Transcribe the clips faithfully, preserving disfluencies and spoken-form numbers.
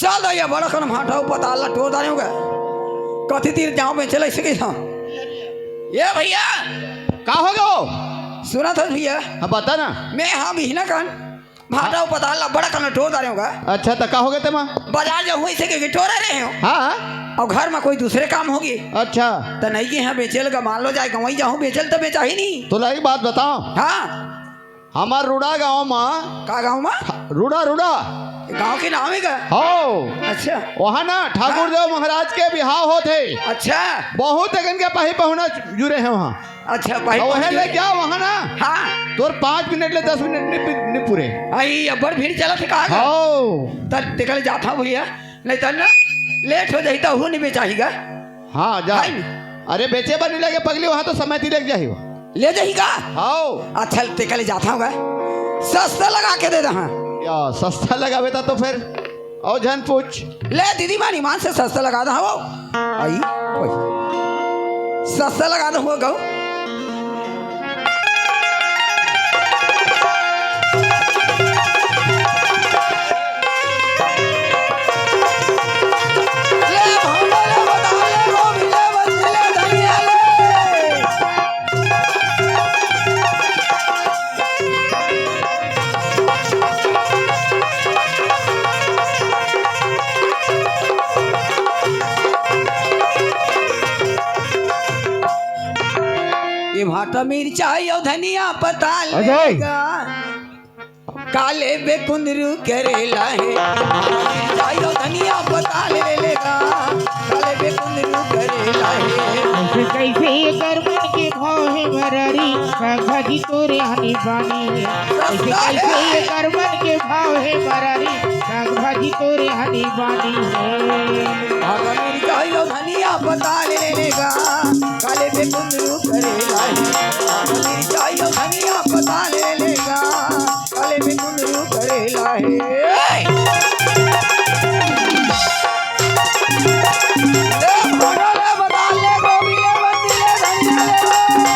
चल दइया, बड़ा कन भांटा अउ पताल ला टोर डारेंव गा। कति तीर जांव बेंचे ला अइसे कहिथंव। ए भइया। का हो गो? सुनत हस भइया? हाँ, बता ना। मैं हाँ बिहना कन भांटा अउ पताल ला बड़ा कन टोर डारेंव गा। अच्छा, त का हो गे तेमा? बजार जाहूं अइसे कहिके टोरे रहेंव। हाँ। अउ घर म कोई दूसरे काम होगे। अच्छा। त नइ गेंव बेंचे ला गा, मान लो जाय गंवई जाहूं बेंचे ला त बेंचाही नहीं। तोला एक बात बतांव। हाँ। हमर रुड़ा गांव म। का गांव म? रुड़ा, रुड़ा। गांव के नाम हे का? हो। अच्छा। वहाँ ना ठाकुर हाँ। देव महाराज के बिहाव होत हे। अच्छा। बहुत अकन के पाही पहुना जुरे हे वहाँ। अच्छा, पाही अउ वहे पहुना ले जुरे। क्या वहाँ ना? हाँ। तोर पाँच मिनट ले दस मिनट नइ पु-, नइ पूरे। अई, अब्बड़ भीड़ चलत हे का? हो। त तेकर ले जाथंव भइया। नहीं त ना, लेट हो जाही त ओहू नइ बेचाही गा। हाँ, जा। हाय। अरे, बेचे बर नइ लगे पगली, वहाँ तो समय तिलक जाही वो। ले जाही का? हाव। अच्छा, तेकर ले जाथंव गा। सस्ता लगा के दे दहा। या, सस्ता लगाबे त तो फेर अउ झन पूछ। ले दीदी, मान ईमान से सस्ता लगा दहा वो। अई, ओए। सस्ता लगा दहा वो गऊ। ये भांटा मिर्चा अउ धनिया पताल अजय। लेगा। काले बेकुंदरू करेला हे, मिर्चा अउ धनिया पताल लेगा। काले बेकुंदरू करेला हे। कैसे कैसे एकर मन के भाव हे मरारी, साग भाजी तोरे हानि बानी हे। कैसे कैसे एकर मन के भाव हे मरारी, साग भाजी तोरे हानि बानी हे। भांटा मिर्चा अउ धनिया पताल लेगा। काले बेकुंदरू करेला हे। भांटा मिर्चा अउ धनिया पताल लेगा। काले बेकुंदरू करेला हे। ए, भांटा ले, पताल ले, गोभी ले, बंदी ले, धनिया ले।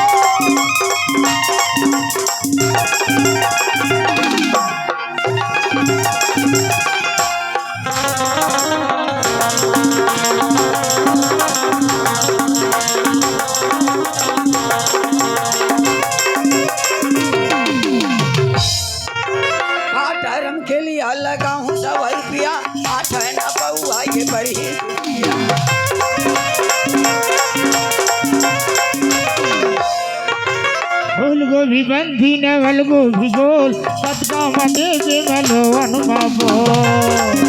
आठ रम के लिया लगाहूं सवाई पिया, आठ है ना पौआ ये बड़ी दुखिया। फूल गोभी बंदी न वल गोभी गोल, कतका म दे दे मलवन म बोल।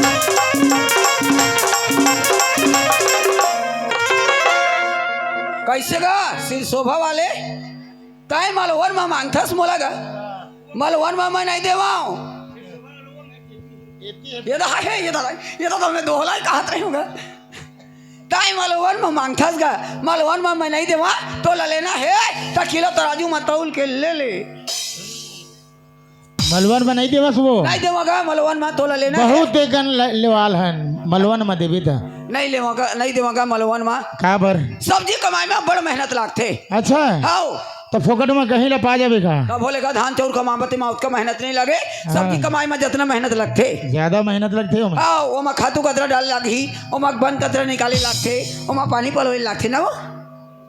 कैसे गा सिर शोभा वाले? तैं मलवन म मांगथस मोला गा? मलवन म मैं नइ देवंव। ये तो हे, ये तो, ये तो, तो मैं दोहला ही कहत रही हूँ गा। तैं मलवन म मांगथस गा, मलवन म मैं नइ देवंव, तोला लेना हे, त किलो तराजू म तौल के ले ले। मलवन म नइ देवस वो। नइ देवंव गा, मलवन म तोला लेना हे। बहुत एकन ले-, लेवाल हन, मलवन म देबे त। नइ लेवंव गा, नइ देवंव गा मलवन म। काबर? सब्जी कमाई म बड़ मेहनत लागथे। अच्छा। हाव। त फोकट म कहीं ला पा जाबे का? त भोले का धान चाउर कमाबे तेमा ओतका मेहनत नइ लागे। सब्जी हाँ। कमाई म जतना मेहनत लगथे। ज्यादा मेहनत लगथे ओमा। हाव, ओमा खातू कचरा डाले लागही, ओमा बन कचरा निकाले लागथे, ओमा पानी पलोए लागथे ना वो।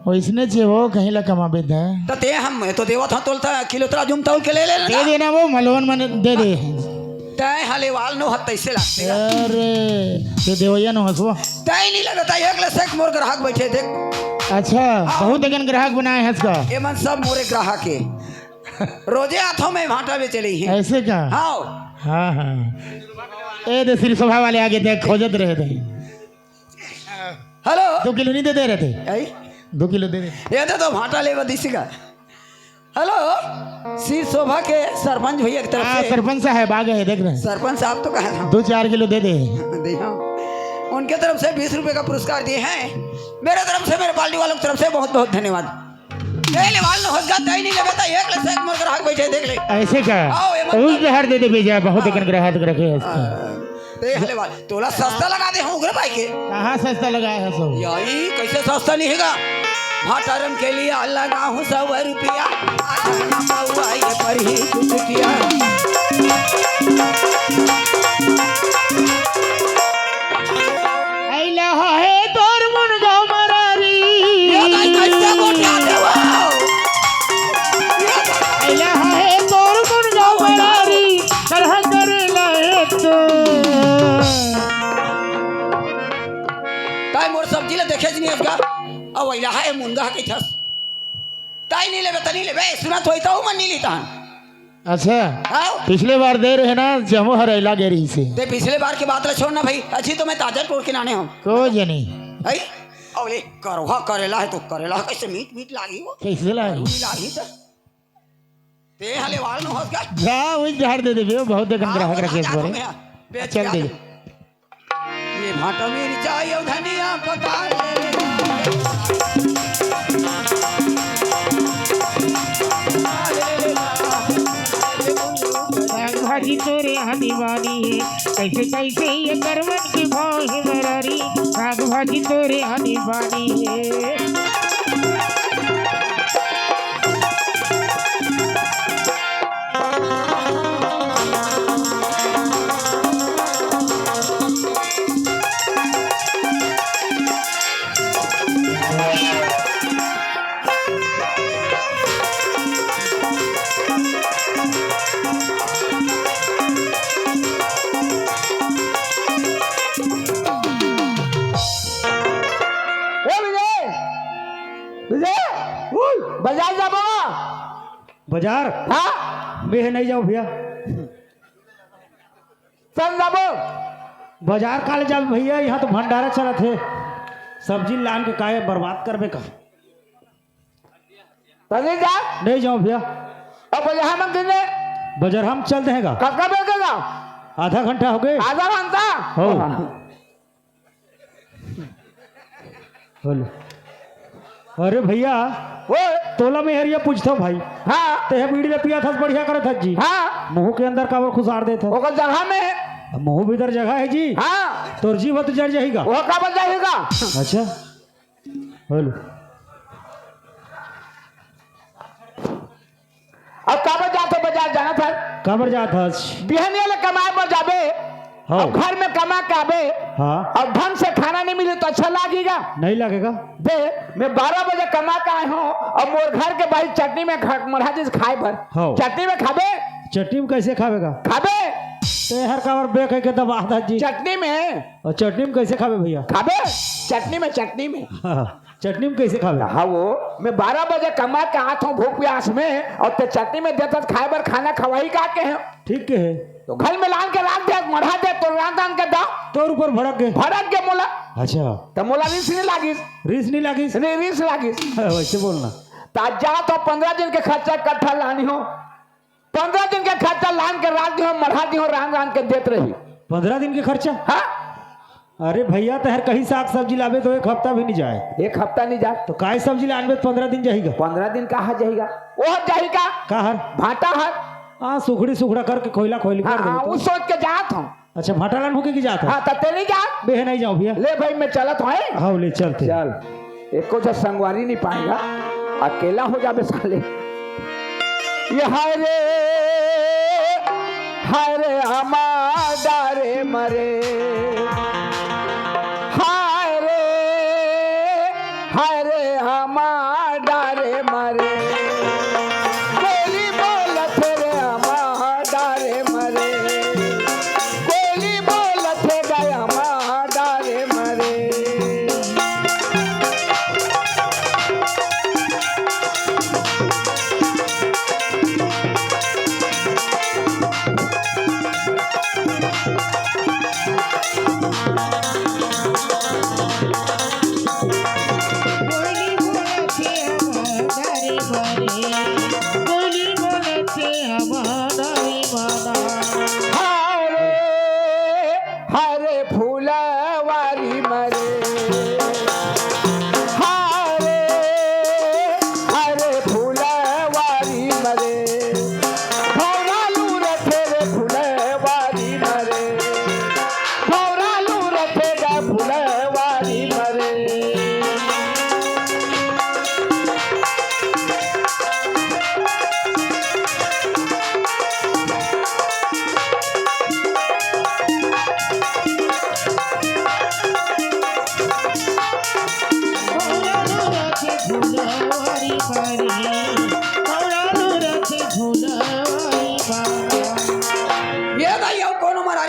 वइसने चे वो कहीं ला कमाबे त। त ते हम तो देवत हंव तोला त किलो तराजू म तौल के ले ले ना। दे देना वो मलवन म दे दे। तैं ह लेवाल नो हत तइसे लागथे। अरे, ते देवइया नो हस वो। तैं नइ लगत हे, एक ले सेक मोर ग्राहक बइठे देख। अच्छा, हाँ। बहुत अकन ग्राहक बनाए हस का? एमन सब मोरे ग्राहक हे। रोजे आथंव मैं भांटा बेचे ले ही। अइसे का? हाव। हाँ, हाँ। ए दे सिर शोभा वाले आगे देख, खोजत रहे थे। हेलो। दो किलो नइ दे दे रहे थे। आई? दो किलो दे दे। ये दे दो भांटा लेवा दिस गा। हेलो, सिर शोभा के सरपंच भइया के तरफ हाँ, से। सरपंच साहब आ गए, देख रहे हैं। सरपंच साहब तो कहा था। दो चार किलो दे दे। दे हाँ। उनके तरफ से बीस रुपए का पुरस्कार दिए हैं। मेरे तरफ से, मेरे पार्टी वालों की तरफ से बहुत बहुत धन्यवाद। ए, लेवाल न होस गा, तैं नइ लेबे त एक ले से एक मोर ग्राहक बइठे, देख ले। अइसे का? आओ, ए, मत उस कर। जहर दे दे बेजा, बहुत हाँ। अकन ग्राहक रखे हस। हाँ। ए, लेवाल, तोला सस्ता लगा दे हँव, उगरे पाई के। कहाँ सस्ता लगाए हस? याई, कइसे सस्ता नइ हे गा? भाटारम के लिए अलग आहूँ सौ रुपया, आधा घंटा हुआ ये पर ही चुचुकिया। अइला हे तोर मुनगा मरारी। ये दाई कइसे गोठिया देवा? अइला हे तोर मुनगा मरारी, तरह करे लाए तो। तैं मोर सब्जी ल देखेच नइ हस गा? अउ अइला हे मुनगा कहिथस। तैं नइ लेबे त नइ लेबे, सुनत होही त ओ मन नइ लिही तहन। अच्छा। हाँ? पिछले बार दे रहे ना, जम्मो हर अइला गे रहिसे। ते पिछले बार के बात ल छोड़ ना भाई, अभी तो मैं ताजा तोड़ के लाने हँव। को जनी। है? अउ ले, करवा करेला हे तो करेला कइसे मीठ मीठ लागही वो। कइसे लागही? मीठ लागही त। ते हा लेवाल न होस गा। जा, उही जहर दे देबे, बहुत अकन हाँ, ग्राहक वो रखे हस राजा बोले। को मैं बेच चल के दे। आया। ये भाटा मिर्चा अउ धनिया पता ले। साग भाजी तोरे आनी बानी हे, कइसे कइसे ये करवन के भाव हे मरारी। साग भाजी तोरे आनी बानी हे। ए विजय, विजय, उई, बाजार जाबो? बाजार? हाँ? मैं नइ जाँव भइया। चल जाबो। बाजार काले जाबे भइया, इहाँ तो भंडारा चलत हे। सब्जी लान के काय बर्बाद करबे का? त नइ जा। नइ जाँव भइया। अब बाजार म किने? बाजार म चल देहूँ गा। कतका बेर के गा? आधा घंटा होगे। आधा घंटा? हो। हाँ। बोलो। अरे भइया, ओ। तोला मैं हरिया पूछथँव भाई। हाँ। तें बीड़ी ल पियाथस, बढ़िया करथस जी। हाँ। मुहूँ के अंदर काबर खुसार देथस? ओकर जगह में हे। मुहूँ भीतर जगह हे जी। हाँ। तोर जीभ तो जर जाही गा। वो काबर जाही गा? अच्छा। बोलो। अब काबर जात हस बाजार, जानथस? काबर जात हस? बिहनिया ले कमाए बर जाबे, हाँ। अब घर में कमा के आबे, हाँ। अब ढंग से खाना नइ मिलही त अच्छा लागही गा? नइ लागही गा। देख, मैं बारह बजे कमा के आए हँव, अब मोर घर के बाहिर चटनी में खा, मढ़ा दिस खाए बर। हाँ। चटनी में खाबे? चटनी में कइसे खाबे गा? खाबे? तें हर काबर बे कहिके दबाथस जी। चटनी में। अउ चटनी में कइसे खाबे भइया? खाबे? चटनी में, चटनी में। हाँ। चटनी में कइसे खाबे? हाँ वो, मैं बारह बजे कमा के आत हँव भूख प्यास में, अउ तें चटनी में देथस खाए बर, खाना खवाही का कहे? ठीक कहे। त घर में लान के रांध दे, मढ़ा दे, त रांध रांध के दा। तोर ऊपर भड़क गे। भड़क गे मोला। अच्छा। त मोला रीस नइ लागिस। रीस नइ लागिस? नइ, रीस लागिस। हाँ, वइसे बोलना। त जात हँव, पंद्रह दिन के खर्चा कट्ठा लानी हँव। पंद्रह दिन के खर्चा लान के रांध दिहूँ, मढ़ा दिहूँ, रांध रांध के देत रही। पंद्रह दिन के खर्चा? हाँ। अरे भइया, तें हर कहीं साग सब्जी लाबे त एक हफ्ता भी नइ जाय। एक हफ्ता नइ जाय। त काय सब्जी लानबे त पंद्रह दिन जाही गा? पंद्रह दिन कहाँ जाही गा? वो जाही का? का हर? भाटा हर। हाँ, सुखड़ी सुखड़ा करके खोइला खोइली कर हाँ, देबे हाँ, त। वो सोच के जात हँव। अच्छा, भाटा लान होके की जात हस? हाँ, त तें नइ जा। मैं नइ जाँव भइया। ले भाई, मैं चलत हँव, हैं? हाँ, ले चलते। चल, एको झन संगवारी नइ पाएगा, अकेला हो जाबे साले। ये हाय रे, हाय रे, हमार डारे मरे। हाय रे, हाय रे, हमार डारे मरे। गोली बोलत रे, हमार डारे मरे। गोली बोलत हे गया माँ डारे मरे।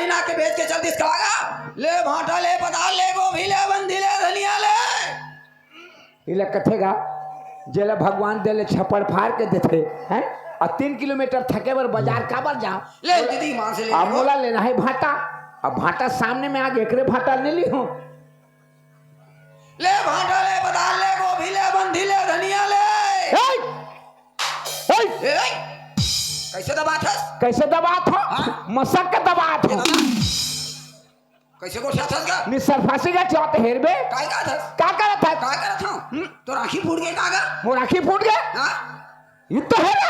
ना के बेच के चल दिस का गा? ले भांटा, ले पताल, ले गोभी, ले बंधी, ले धनिया, ले। इला कथे गा, जेला भगवान दे ले छप्पड़ फाड़ के देथे, हैं? अउ तीन किलोमीटर थके बर बाजार काबर जाओ? ले दीदी, माँ से ले अब लो। मोला लेना हे भांटा। अब भांटा सामने में आज एकरे भांटा ले ली हूँ। ले भांटा, ले पताल, ले गोभी, ले बंधी, ले धनिया, ले। ए! ए! ए! कइसे दबात हस? कइसे दबात हो? हाँ? मसक के दबात हो। कइसे गोठियाथस गा? निसरफासी का चौथ हेरबे। काय करत हस? का करत हस? का करत हूँ? हम्म? तोर आँखी फूट गे का गा? मोर आँखी फूट गे? हाँ? ये तो हे रे।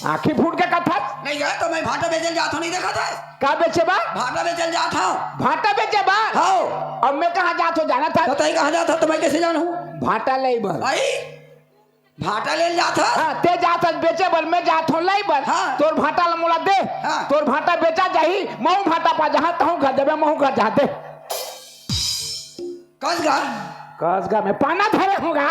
आँखी फूट के कथस? नहीं गा, त मैं भांटा बेचे ल जात हूँ, नहीं देखत हस? का बेचे बर? भांटा बेचे ल जात हूँ। भांटा बेचे बर? हाँ। अब मैं कहाँ जात हूँ, जानत हस? त तैं कहाँ जात हस, त मैं कइसे जानहूँ? भांटा लेय बर। आई? भांटा ले ल जात हस? हाँ, तैं जात हस बेचे बर, मैं जात हूँ लेय बर। हाँ। तोर भांटा ल मोला दे। हाँ। तोर भांटा बेचा जाही, महूँ भांटा पा जाहूँ, तहूँ घर जाबे, महूँ घर जाहूँ, दे। कस गा? कस गा, मैं पाना धरे हूँ गा।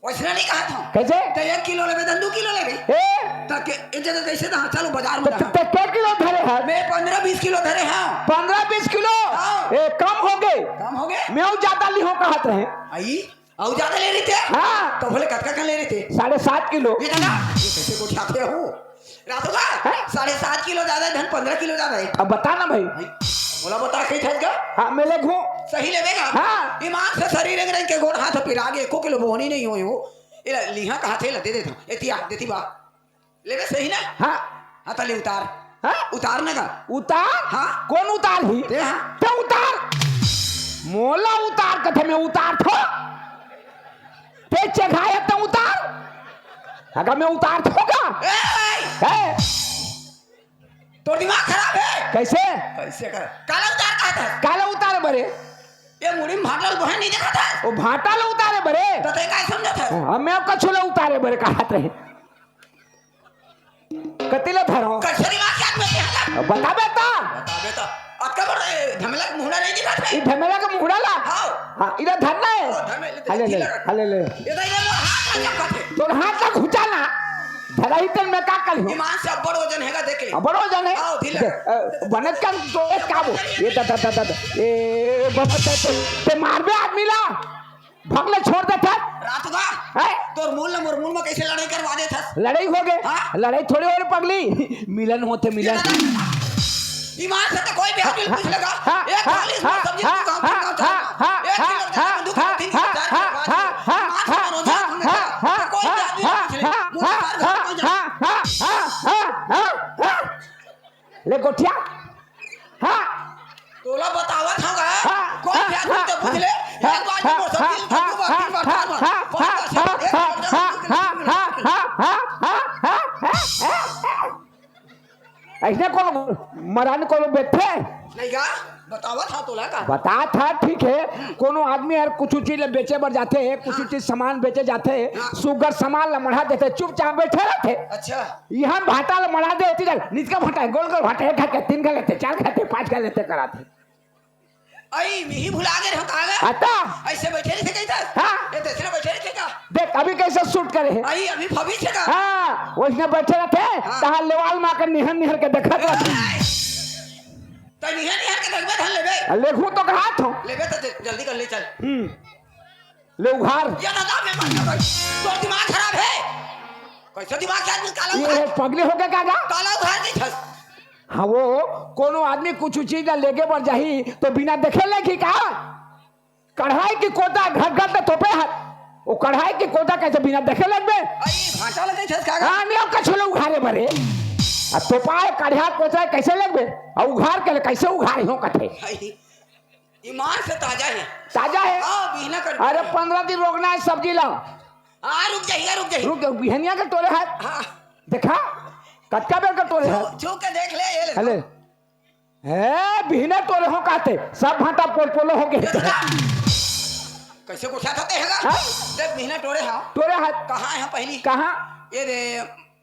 वइसने नहीं कहत हूँ। कइसे? तैं एक किलो लेबे, त दू किलो लेबे। ए? त के, ए जगह कइसे दहा? चलो बाजार में त, दहा। त, त के किलो धरे हस? मैं पन्द्रह बीस किलो धरे हूँ। पन्द्रह बीस किलो? हाँ। ए, कम होगे। कम होगे? मैं अउ जादा लिहूँ कहत रहें। आई? अउ जादा ले रहिते? हाँ। त बोले, कतका कन ले रहिते? साढ़े सात किलो। ये दादा, ये कइसे गोठियाथे हो? रातू का? हैं? साढ़े सात किलो जादा हे, धन पन्द्रह किलो जादा हे। अब बता ना भाई। भाई, मोला बता, कही था इसका? हाँ, मैं ले घूम। सही लेबे गा? हाँ। ईमान से शरीर रंग रंग के गोड़ हाथ पिरा गे, एको किलो बोहनी नहीं होय हो। एला लिहा कहाथे, एला दे देथंव। एती आ, देती बा। लेबे सही ना? हाँ। हाँ, त ले उतार। हाँ? उतार ना गा। उतार? हाँ। कोन उतारही? तैं हाँ। तैं उतार। मोला उतार कथे, मैं उतारथंव। तैं चघाय तैं उतार। अगर मैं उतारथंव का? ए, ए! ए! तोर दिमाग खराब हे। कइसे? कइसे कर? काला उतार कहत हस? काला उतारे बरे? ये मुड़ी में भांटा ल बोहे नहीं देखत हस? ओ भांटा ल उतारे बरे? त तैं काय समझत हस? हाँ, मैं कछु ल उतारे बरे कहत रहें। कति ल धरंव? कइसे दिमाग के आदमी हे? अब बताबे त। बताबे त। अतका बड़ ए ढमेला के मुहड़ा नहीं दिखत हे? ई ढमेला के मुहड़ा ला? हाँ। हाँ, इला धरना हे। हाँ, धरना हे, हाँ, ले, ले, ले। हाँ, ले, ले। ये तो इधर हाथ ला चपकत हे। तोर हाथ ला घुचा ना। धरा ही तेन में का करिहूँ? ईमान से अब्बड़ वजन हे गा, देख ले। अब्बड़ वजन हे? हाँ, ढीला। दे, अ, बनत का तो एक का बो? ये दा, दा, दा, दा, दा। ए, ए, ए, बस, बस, बस, बस। तैं मारबे आदमी ला। भग ले छोड़ देथे। रात का? हैं? तोर मूल न मोर मूल में कइसे लड़ाई करवा देथस? लड़ाई होगे? हाँ? लड़ाई थोड़ी होय रे पगली। मिलन होथे, मिलन। ईमान से तो कोई भी आदमी पूछ लेगा। हाँ, एक हाँ, थाली में हाँ, सब्जी हाँ, तू गाँव हाँ, गाँव चला। हाँ, एक किलो हाँ, चावल, दो किलो, हाँ, तीन किलो, हाँ, चार किलो, हाँ, पाँच किलो। हाँ, ईमान से हाँ, रोज हाँ, खाना हाँ, खाता। हाँ, तो कोई भी हाँ, आदमी हाँ, पूछ ले। हाँ, मुझे हाँ, चार किलो हाँ, पाँच हाँ, किलो। हाँ, हाँ, हाँ, हाँ। ले गोठिया। हाँ। तोला बतावत हंव गा। हाँ, कोई हाँ, भी आदमी हाँ, तो पूछ ले, हाँ, एक बार हाँ, में मोर सब हाँ, दिल हाँ, का दू बार, हाँ, तीन बार, हाँ, चार बार, हाँ, पाँच बार, हाँ, छह बार, एक हाँ, बार, हाँ, दस बार, हाँ, हाँ, हाँ, हाँ, हाँ, हाँ, हाँ, हाँ। अइसने कोनो मरान कोनो बेठे? नहीं गा, बतावत हंव तोला का। बतात हंव, ठीक हे। कोनो आदमी हर कुछु चीज ल बेचे बर जाथे, कुछु हाँ। चीज सामान बेचे जाथे, हाँ। सुग्घर सामान ल मढ़ा देथे, चुपचाप बइठे रहिथे। अच्छा। इहाँ भांटा ल मढ़ा दे, एती जग नितका भांटा हे, गोल गोल भांटा, एक घर के, तीन घर लेथे, चार घर लेथे, पाँच घर लेथे कराथे। अई, मिही भुला गे रहो का गा? आता। अइसे बइठे रहिथे कहिथस? हाँ। ये तो अइसने बइठे रहिथे का? देख, अभी कइसे shoot करे हे। अई, अभी फबी छे का? हाँ, वइसने बइठे रहिथे, हाँ। तहाँ लेवाल मा के निहर निहर के देखत रहिथे। अई। त निहर निहर के देखबे धन लेबे। लेखू तो कहत हंव। लेबे त दे, जल्दी कर ले चल। हम्म। ले उघार। ये दादा, मैं मर गया भाई। तोर दिमाग खराब हे। कइसे दिमाग के आदमी काला ये उघार? हो, पगली होगे का गा? काला उघार कहिथस। हाँ, वो कोनो आदमी कुछु चीज ला लेगे बर जाही, त बिना देखे लेगही का? कढ़ाई के कोटा घट घट ले तोपे हस। वो कढ़ाई के कोटा कइसे बिना देखे लेगबे? अई, भांटा ल कहिथस का गा? हाँ, नहीं, अब कछु ल उघारे बरे। अब तोपाय कढ़ाई कोटा कइसे लेगबे? अब उघार के ले कइसे उघारे हो कथे? अई, ईमान से ताजा हे। ताजा हे? हाँ, बिहना कर अरे, पंद्रह दिन रोकना हे सब्जी ला। हाँ, रुक जाही, रुक जाही। रुक जा, बिहनिया के टोरे हस। हाँ। देखा, कतका बेर के टोरे हस। छू, छू के देख ले, ये ले। अले, हे, बिहने टोरे हंव कहिथे, सब भांटा पोलपोलो होगे। ये दादा, कइसे गोठियाथस हे गा? हाँ? देख, बिहने टोरे हंव। टोरे हस। कहाँ हे पहिली? कहाँ? ये दे,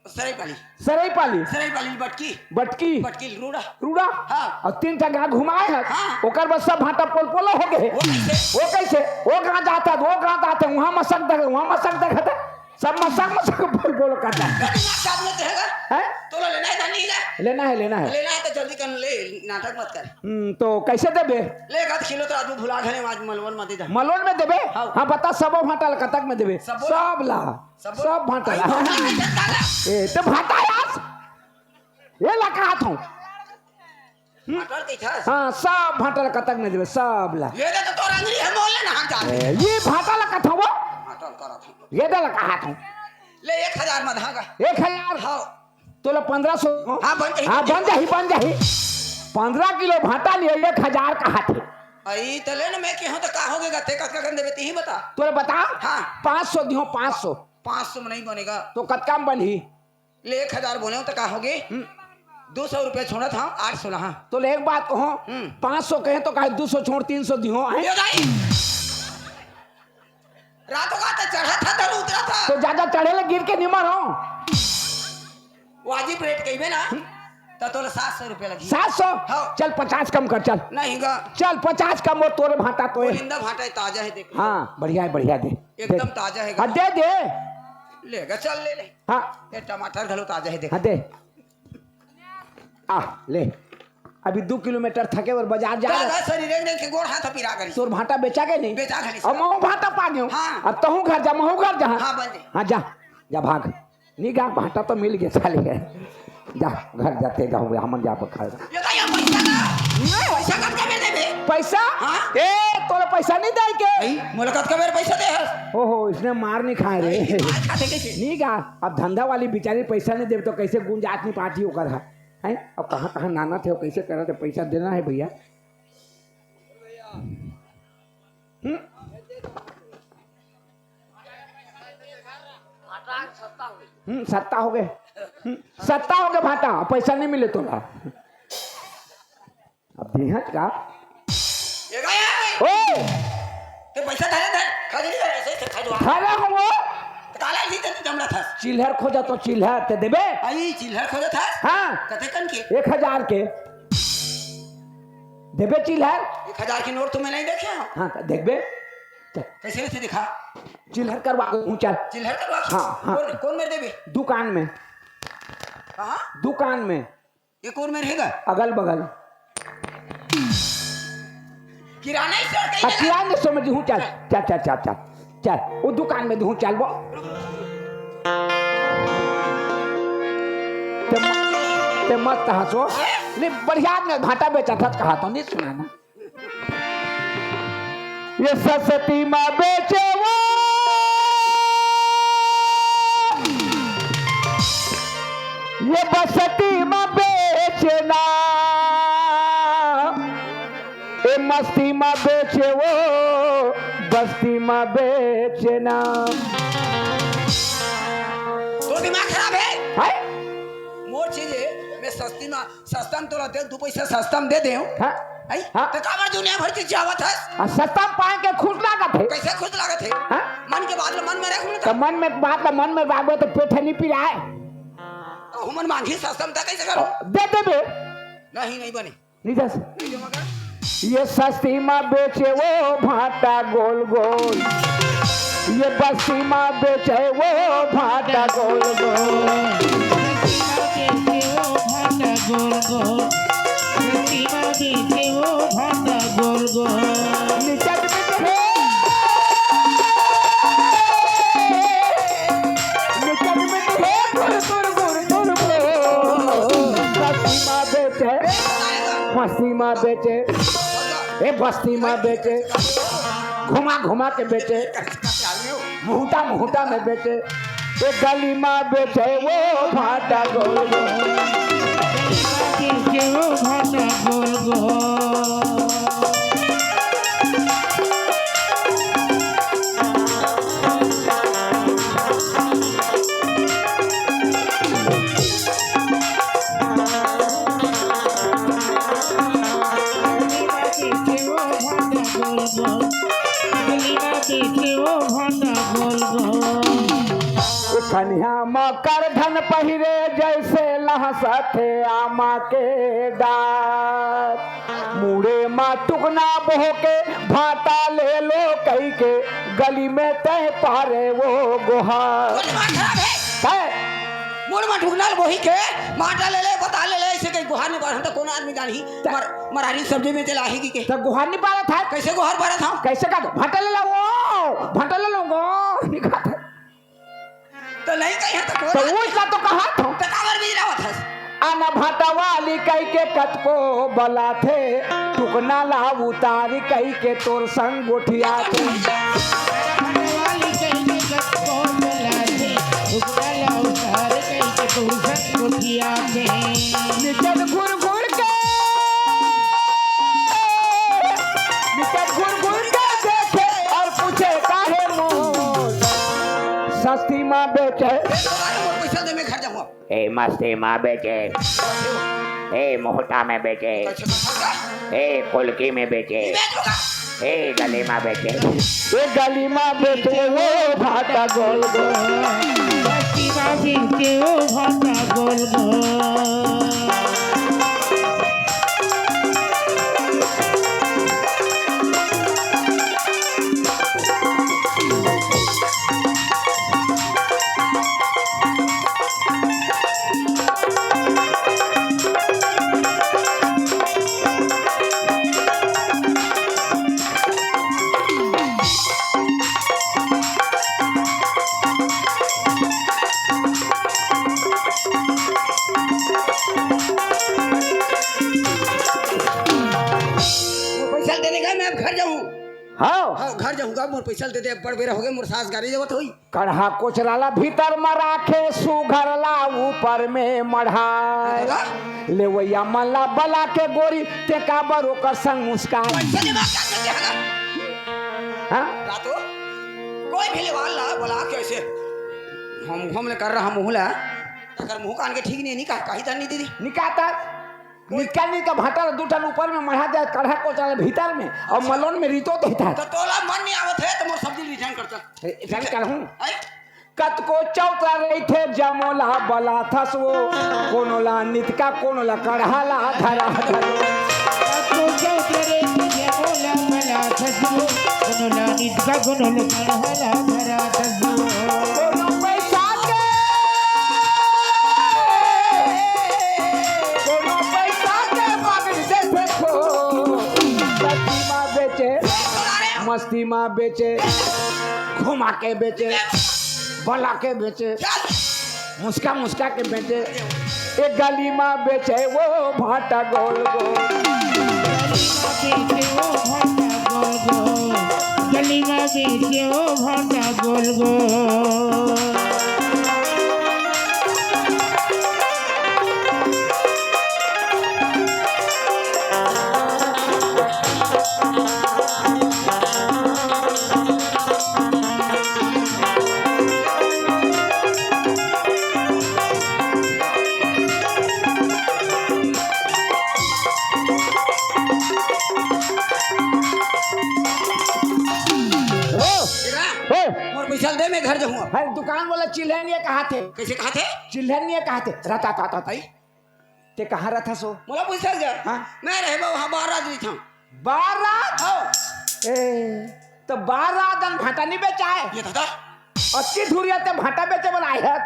सरईपाली। सरईपाली। सरईपाली बटकी। बटकी। बटकी रूड़ा। रूड़ा। हाँ। अउ तीन ठा गाँव घुमाय हस। हाँ। ओकर बाद सब भांटा पोलपोलो होगे। वो कइसे? वो कइसे? वो गाँव जाथस, वो गाँव जाथस, उहाँ मसक देख, उहाँ मसक देख, सब मसक मसक पोलपोलो करथस। गाड़ी मार साथ में तो हे गा। हैं? तोला लेना हे धन नहीं गा? लेना हे, लेना हे। लेना हे त जल्दी कन ले, नाटक मत कर। हम्म, तो कैसे देबे? ले, एक आध किलो तो आदमी भुला घरे, आज मलवन में दे दे। मलवन में देबे? हाँ। हाँ, बता, सबो भांटा ला कतक में देबे? सबो ला। सब ला। सबो ला। सब भांटा ला। भाई, भांटा कैसे डाला? ए, तो भांटा यार। ये ला कहा था। हम्म? भांटा कैसे? हाँ, सब भांटा ला कतक में देबे, सब ला। ये दे तो तोर अंगरी है, मोल ले ना, हम जाते। ए, ये भांटा ला कहा था वो? भांटा ला कहा था। ये दे ला कहा था। ले, एक हजार में धागा। एक हजार? हाँ। तोला पंद्रह सौ। हाँ, बन जाही, हाँ, बन बन जाही। जाही, बन जाही। पंद्रह किलो भांटा लिए एक हजार कहा थे। अई, त ले ना, मैं कहूँ त का होगे गा, ते कतका कन देबे, तिही बता। तोला बता? हाँ। पाँच सौ दिहो, पाँच सौ। पाँच सौ में नहीं बनेगा। तो कतका में बनही? ले, एक हजार बोले हो त का होगे? हम्म। दो सौ रुपया छोड़त हाँ, आठ सौ ला हाँ। तो ले एक बात कहो, हम्म। पाँच सौ कहे तो काहे दो सौ छोड़ तीन सौ दिहो, हैं? ये दाई। रात होगा त चढ़ा था, धन उतरा था। तो ज्यादा चढ़े ले गिर के निमर हो। वाजिब रेट कहिबे ना, त तोला सात सौ रुपया लगही। सात सौ? हाँ। चल, पचास कम कर, चल। नहीं गा। चल, पचास कम, वो तोरे भांटा तो है। बोलिंदा भांटा है, ताजा है, देख। हाँ, बढ़िया है, बढ़िया दे। एकदम दे। ताजा है गा। हाँ, दे दे। ले गा, चल ले ले। हाँ। ये टमाटर घलो ताजा है, देख। हाँ, दे। आ, ले। अभी दो किलोमीटर थके और बाजार जा जा, रहा। जा, शरीर देख के गोड़ हाथ पिरा करी। तोर भांटा बेचा के नहीं? बेचा घरी। अब महू भांटा पा गयो। हाँ। अब तहूँ घर जा, महू घर जा। हाँ, बन जाई। हाँ, जा, जा भाग। नी गा, भांटा तो मिल गया साले। जा, घर जाते जाओ, हमन जा पर खाए। ये तो ये पैसा ना। पैसा कब कब देबे? पैसा? हाँ। ए, तोला पैसा नहीं दे के? नहीं, मोला कब कब पैसा दे हस? ओहो, इसने मार नहीं खाए रे। नहीं, मार खाते कैसे? नी गा, अब धंधा वाली बेचारी पैसा नहीं देबे तो कैसे गुंजात नहीं पाती ओकर हा? हैं? अब कहाँ कहाँ नाना थे, कैसे करत हे, पैसा देना है भैया। हम्म? हम्म, सत्ता हो गए। हम्म, सत्ता हो गए भांटा, पैसा नहीं मिले तोला। अब दिहत का? ये गया है। ओए! ते पैसा धरे धर, खा दे, ऐसे, ऐसे खा दो। खा रहा हूँ वो। तो काला ही तेरे जमना था। चिल्हर खोजा तो चिल्हर ते देबे? आई चिल्हर खोजा था? हाँ। कते कन के? एक हजार के। देबे चिल्हर? एक हजार के नोट तो मैं नहीं देखे हूँ। हाँ, तो देखबे। चल। कैसे, कैसे दिखा? चिल्हर करवा के हूँ, चल। चिल्हर करवा? हाँ, हाँ। कौन, कौन मेर देबे? दुकान में। कहाँ? दुकान में। ये कौन मेर हेगा? अगल बगल। किराना स्टोर कहीं आ, हेगा? किराना स्टोर में दूँ, चल, चल, चल, चल, चल, चल, वो दुकान में दूँ, चल वो। ते म-, ते मत हंसो। नहीं, बढ़िया में भांटा बेचा था, कहा तो नहीं सुना ना। ये सस्ती मा बेचे वो, ये बस्ती मा बेचे ना, ये मस्ती मा बेचे वो, बस्ती मा बेचे ना। तो दिमाग खराब है? है? मोर चीज है, मैं सस्ती मा सस्ता में तोला दे, दू पैसा सस्ता में दे देव। हाँ। आई? हाँ। तो काबर दुनिया भर के जावत हस? आ, सस्ता में पाए के खुश लागत है। कैसे खुश लागत है? हाँ? मन के बात ला मन में रख, तो मन में बात ला मन में राखबे तो पेट नहीं पिराए। तो हमन मांगी सस्ता में, तो कैसे करो? दे देबे। नहीं, नहीं बने। नहीं दे सक- नहीं देवा का? ये सस्ती मा बेचे वो भांटा गोल गोल, ये बस्ती मा बेचे वो भांटा गोल गोल। भांटा गोल गोल, भांटा गोल गोल। निचट में तो है, निचट में तो है, गुर, गुर, गुर, गुर, गुर। मस्ती मा बेचे, मस्ती मा बेचे, ए बस्ती मा बेचे, घुमा घुमा के बेचे, मुहूता मुहूता में बेचे, ए गली मा बेचे वो भांटा गोल गोल। बेचे वो भांटा गोल गोल। खनिया म करधन पहिरे जैसे लहसथे आमा के डार। मुड़े म टुकना बोह के भांटा ले लो कई के गली में तय पारे वो गोहार। तय मुड़ म ढुकना ल बोही के, भांटा ले ले, बता ले ले, अइसे कहीं गोहार नइ पारत हँव त कोन आदमी जानही? त मर-, मरारी सब्जी में तेला आही कि के? त गोहार नइ पारत हँव। कइसे गोहार पारत हँव? कइसे का भांटा ले ला वो, भांटा ले ला वो, नइ कहत हँव। त नइ कहिहँव त कोन त आदमी? वो इतना तो कहत हँव। त काबर बिजरावत हस? अन भांटा वाली कहिके कतको बलाथे, टुकना ला उतार कहिके तोर संग गोठियाथे। वाली कहिके कतको बलाथे, टुकना ला उतार कहिके तोर संग गोठियाथे। निचन घुर घुर के, निचन घुर घुर के देखे अउ पूछे काहे मोर सस्ती म बेचे। अरे मोर पइसा दे, मैं घर जाहूँ। ए मस्ती म बेचे, ए मोहटा में बेचे, ए कुलकी में बेचे, ए गली म बेचे, ए गली म बेचे वो भांटा गोल गोल। बस्ती म बेचे वो भांटा गोल गोल। मोर पइसा दे दे गा, मैं अब घर जाहूँ। हाँ। हाँ, घर जाहूँ गा, मोर पइसा दे दे, बड़ बेरा होगे, मोर सास गारी देवत होही। कड़हा कोचरा ला भीतर म राखे, सुघर ला ऊपर में मढ़ाय। लेवइया मन ला बला के गोरी, तें काबर ओकर संग मुस्काय। पइसा दे बात करके हगा। हाँ? रातो, कोई भी लेवाल ला बला के अइसे हम, हम ले कर रहा मुहला, अगर मुँह कान के ठीक नहीं, नहीं कहा, कही धन नहीं दीदी। निकाता। निकल, निकल भांटा ला दू ठन ऊपर में मढ़ा दे, कड़हा कोचरा ला भीतर में, अउ मलोन में रितो देता। त तोला मन नइ आवत हे, त मोर सब्जी रिटर्न करता। ए, रिटर्न करहूँ? आय? कतको चौतरा रहिथे, जमो ला बलाथस वो, कोनो ला नितका, कोनो ला कड़हा ला धरा धरो। कतको चौतरा रहिथे, जमो ला बलाथस वो, कोनो ला नितका, कोनो ला कड़हा ला धरा धरो। कोनो पइसा के, कोनो पइसा के मांग देथे खो। मस्ती मा बेचे, मस्ती मा बेचे, घुमा के बेचे, बला के बेचे, मुस्का मुस्का के बेचे। ए गली मा बेचे वो भांटा गोल गोल। गली मा बेचे वो भांटा गोल गोल। गली मा बेचे वो भांटा गोल गोल। ओ, ए, ओ। मोर पइसा दे, मैं घर जाहूँ। भाई, दुकान वाला चिल्हन ये कहा थे? कइसे कहा थे? चिल्हन ये कहा थे? रहता, था, था, था। भाई? तें कहाँ रहिथस ओ? मोला पूछत हस गा? हाँ। मैं रहे बा, हाँ, बार रात रहिथंव। बार रात? हाँ। ए, त बार रात अन भांटा नइ बेचाय? ये दादा। अतकी धुरिया तें भांटा बेचे बर आए हस?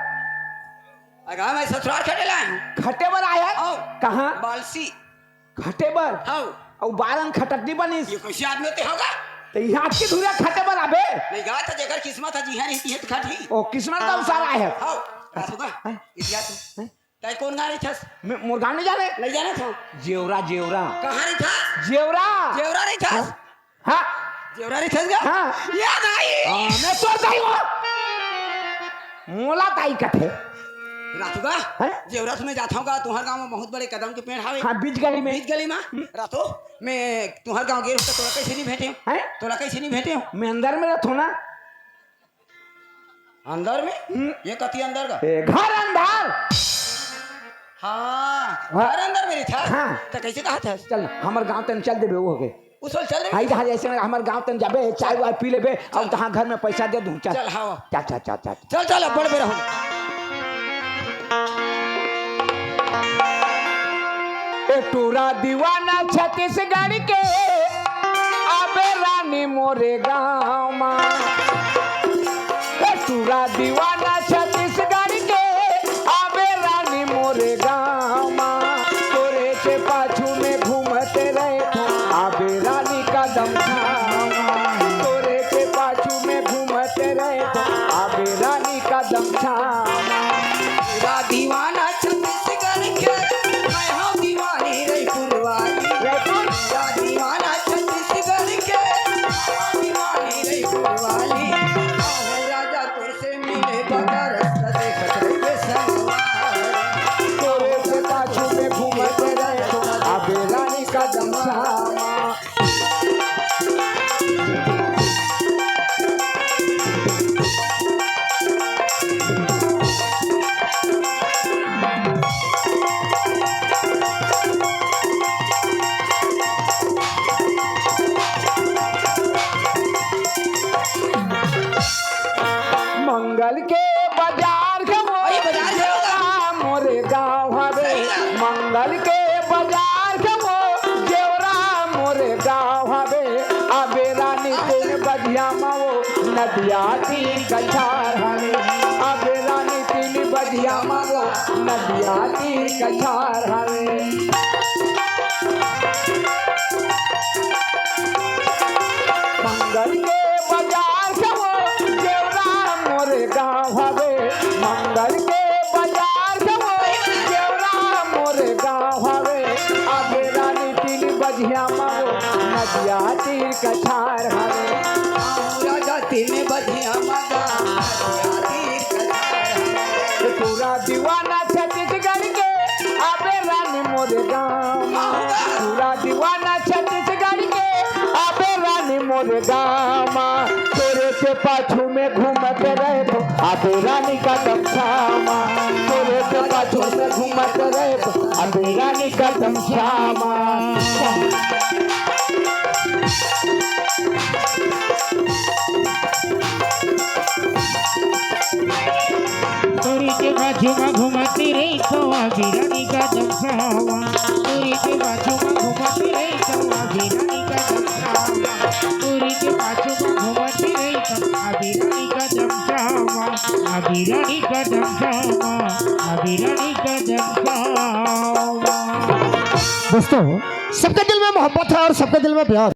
अगा, मैं ससुरार खटे ला आए हँव। खटे बर आए हस? हाँ। कहाँ? बालसी। खटे बर? हाँ। अउ बार अन खटत नइ बनिस? ये कइसे आदमी होथे होगा? त इहाँ अतकी धुरिया खटे बर आबे? नहीं गा, त जेकर किस्मत हे, जिहाँ रही, तिहें त खटही। ओ, किस्मत के अनुसार आए हस। हाँ। हाँ, सुन। हाँ। इतिहास। हाँ। तैं कोन गाँव रहिथस? मैं, मोर गाँव नइ जाने? नइ जानत हँव। जेवरा, जेवरा। कहाँ रहिथस? जेवरा। जेवरा रहिथस? हाँ। हाँ। जेवरा रहिथस गा? हाँ। याद आई। हाँ, मैं तोर दाई हँव। मोला दाई कथे। रातू गा? हाँ? जेवरा तो मैं जाथँव गा, तुँहर गाँव में बहुत बड़े कदम के पेड़ हावे। हाँ, बीच गली में। बीच गली में? हम्म। रातू, मैं तुँहर गाँव गे रहेंव त तोला कइसे नइ भेंटेंव? हाँ? तोला कइसे नइ भेंटेंव? मैं अंदर में रहिथँव ना। अंदर में? हम्म। ये कति अंदर गा? ए, घर अंदर। हाँ, हाँ। घर अंदर में रहिथस? हाँ। त कइसे कहत हस? चल, हमर गाँव तन चल देबे, ओ होगे। उस वाले चल देबे? हाँ, इधर जइसे हमर गाँव तन जाबे, चाय वाय पी लेबे, अउ तहाँ घर में पइसा दे दूँ, चल। चल, हाँ। चल, चल, चल, चल। चल, चल, अब बड़ बेरा हो। ए टूरा दीवाना छत्तीसगढ़ के, आबे रानी मोरे गाँव मा। ए टूरा दीवाना छत्तीसगढ़ के, आबे कल के बजार के वो जेवरा मोरे गाँव हवे, अबे रानी तीन बजिया मा वो नदिया तीर कछार हवे, अबे रानी तीन बजिया मा वो नदिया तीर कछार हवे। मंगल के बजार के वो जेवरा मोरे गाँव हवे, मंगल के बजार के वो जेवरा मोरे गाँव हवे, अबे रानी तीन बजिया मा वो नदिया तीर कछार हवे। राजा तीन बजिया मा वो नदिया तीर कछार हवे। पूरा दीवाना छत्तीसगढ़ के अबे रानी मोरे गाँव मा, पूरा दीवाना छत्तीसगढ़ के अबे रानी मोरे गाँव मा। तोरे के पाछू में घूमत रहे तो अबे रानी का दमसामा, तोरे के पाछू में घूमत रहे तो अबे रानी का दमसामा। तोरी के बाजू मा घूमती रही तो अभी रानी का दमसावा। तोरी के बाजू मा घूमती रही तो अभी रानी का दमसावा। तोरी के बाजू मा घूमती रही तो अभी रानी का दमसावा। अभी रानी का दमसावा। अभी रानी का दमसावा। दोस्तों, सबके दिल में मोहब्बत है और सबके दिल में प्यार।